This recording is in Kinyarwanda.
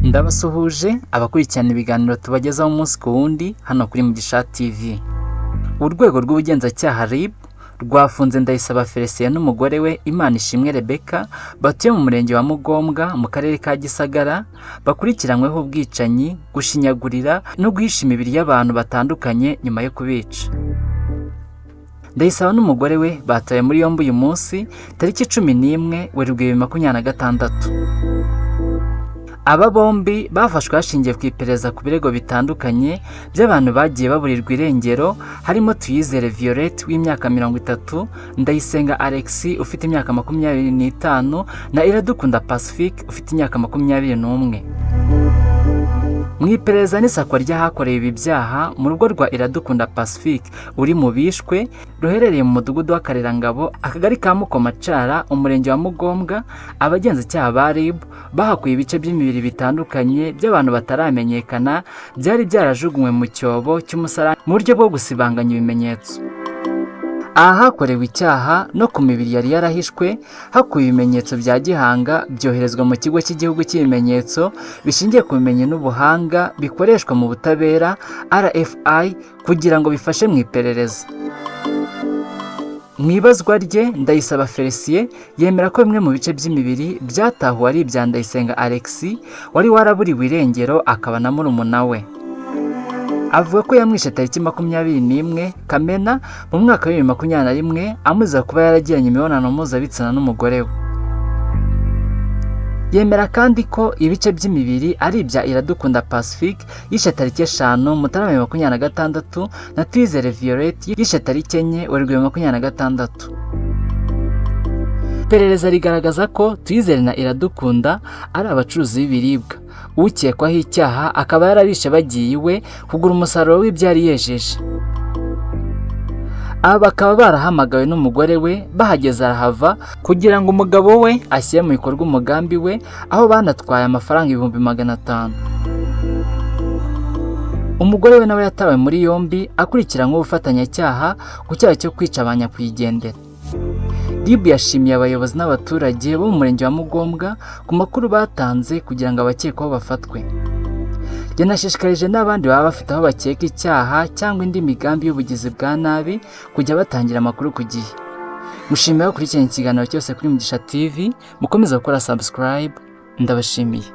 Ndabasuhuje abakurikirana ibiganiro tubagezaho umunsi ku wundi hano kuri Mugisha TV. Urwego rw'ubugenzacyaha RIB rwafunze Ndayisaba Felicien n'umugore we Imanishimwe Rebecca batuye mu murenge wa Mugombwa mu karere ka Gisagara, bakurikiranyweho ubwicanyi, gushinyagurira no guhisha imibiri y'abantu batandukanye nyuma yo kubica. Ndayisaba n'umugore we batawe muri yombi uyu munsi tariki 11 Werurwe 2026. Aba bombi bafashwe hashingiwe ku iperereza ku birego bitandukanye by'abantu bagiye baburirwa irengero, harimo Tuyizere Violette w'imyaka 30, Ndayisenga Alexis ufite imyaka 25 na Iradukunda Pacifique ufite imyaka 21. Mu iperereza n'isakwa ry'ahakorewe ibi byaha mu rugo rwa Iradukunda Pacifique uri mu bishwe, ruherereye mu mudugudu w'Akarerangabo, akagari ka Mukomacara, umurenge wa Mugombwa, abagenzacyaha ba RIB bahakuye ibice by'imibiri bitandukanye by'abantu bataramenyekana byari byarajugunywe mu cyobo cy'umusarani mu buryo bwo gusibanganya ibimenyetso. Aha hakorewe icyaha no ku mibiri yari yarahishwe hakuwe ibimenyetso bya gihanga, byoherezwa mu kigo cy'igihugu cy'ibimenyetso bishingiye ku bumenyi n'ubuhanga bikoreshwa mu butabera RFI kugira ngo bifashe mu iperereza. Mu ibazwa rye, Ndayisaba Felicien yemera ko bimwe mu bice by'imibiri byatahuwe ari ibya Ndayisenga Alexis wari waraburiwe irengero akaba na murumuna we. Avuga ko yamwishe tariki 21 Kamena mu mwaka wa 2021 amuziza kuba yaragiranye imibonano mpuzabitsina n'umugore we. Yemera kandi ko ibice by'imibiri ari ibya Iradukunda Pacifique yishe tariki 5 Mutarama 2026 na Tuyizere Violette yishe tariki 4 Werurwe 2026. Iperereza rigaragaza ko Tuyizere na Iradukunda ari abacuruzi b'ibiribwa, ukekwaho icyaha akaba yarabishe bagiye iwe kugura umusaruro w'ibyo yari yejeje. Aba bakaba barahamagawe n'umugore we, bahageze arahava kugira ngo umugabo we ashyire mu bikorwa umugambi we, aho banatwaye amafaranga 500,000. Umugore we nawe yatawe muri yombi akurikiranyweho ubufatanyacyaha ku cyaha cyo kwica ba nyakwigendera. RIB yashimiye abayobozi n'abaturage bo mu murenge wa Mugombwa ku makuru batanze kugira ngo abakekwaho bafatwe. Yanashishikarije n'abandi baba bafite aho bakeka icyaha cyangwa indi migambi y'ubugizi bwa nabi kujya batangira amakuru ku gihe. Mushimiye gukurikirana ikiganiro cyose kuri Mugisha TV, mukomeze gukora subscribe, ndabashimiye.